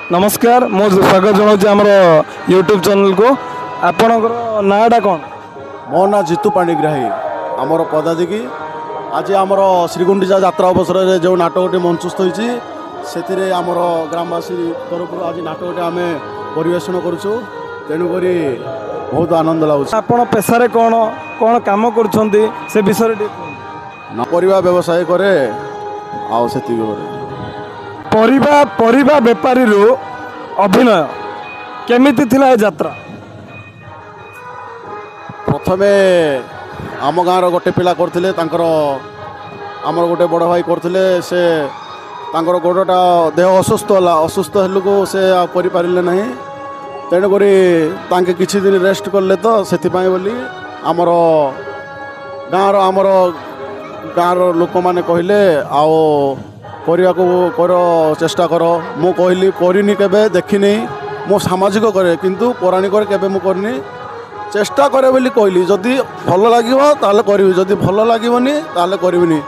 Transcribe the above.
ନମସ୍କାର, ମୁଁ ସ୍ୱାଗତ ଜଣାଉଛି ଆମର ୟୁଟ୍ୟୁବ୍ ଚ୍ୟାନେଲକୁ। ଆପଣଙ୍କର ନାଁଟା କ'ଣ? ମୋ ନାଁ ଜିତୁ ପାଣିଗ୍ରାହୀ, ଆମର ପଦାଦିକି। ଆଜି ଆମର ଶ୍ରୀଗୁଣ୍ଡିଚା ଯାତ୍ରା ଅବସରରେ ଯେଉଁ ନାଟକଟି ମଞ୍ଚସ୍ଥ ହୋଇଛି, ସେଥିରେ ଆମର ଗ୍ରାମବାସୀ ତରଫରୁ ଆଜି ନାଟକଟି ଆମେ ପରିବେଷଣ କରୁଛୁ। ତେଣୁକରି ବହୁତ ଆନନ୍ଦ ଲାଗୁଛି। ଆପଣ ପେଶାରେ କ'ଣ କ'ଣ କାମ କରୁଛନ୍ତି, ସେ ବିଷୟରେ ଟିକେ କୁହନ୍ତୁ। ପରିବା ବ୍ୟବସାୟ କରେ, ଆଉ ସେତିକି କରେ। ପରିବା ବେପାରୀରୁ ଅଭିନୟ କେମିତି ଥିଲା ଏ ଯାତ୍ରା? ପ୍ରଥମେ ଆମ ଗାଁର ଗୋଟେ ପିଲା କରୁଥିଲେ, ତାଙ୍କର ଆମର ଗୋଟେ ବଡ଼ ଭାଇ କରୁଥିଲେ। ସେ ତାଙ୍କର ଗୋଡ଼ଟା ଦେହ ଅସୁସ୍ଥ ହେଲା, ଅସୁସ୍ଥ ହେଲକୁ ସେ ଆଉ କରିପାରିଲେ ନାହିଁ। ତେଣୁକରି ତାଙ୍କେ କିଛି ଦିନ ରେଷ୍ଟ କଲେ। ତ ସେଥିପାଇଁ ବୋଲି ଆମର ଗାଁର ଲୋକମାନେ କହିଲେ, ଆଉ କରିବାକୁ କର, ଚେଷ୍ଟା କର। ମୁଁ କହିଲି, କରିନି କେବେ, ଦେଖିନି। ମୁଁ ସାମାଜିକ କରେ, କିନ୍ତୁ ପୌରାଣିକରେ କେବେ ମୁଁ କରିନି। ଚେଷ୍ଟା କରେ ବୋଲି କହିଲି। ଯଦି ଭଲ ଲାଗିବ ତାହେଲେ କରିବି, ଯଦି ଭଲ ଲାଗିବନି ତାହେଲେ କରିବିନି।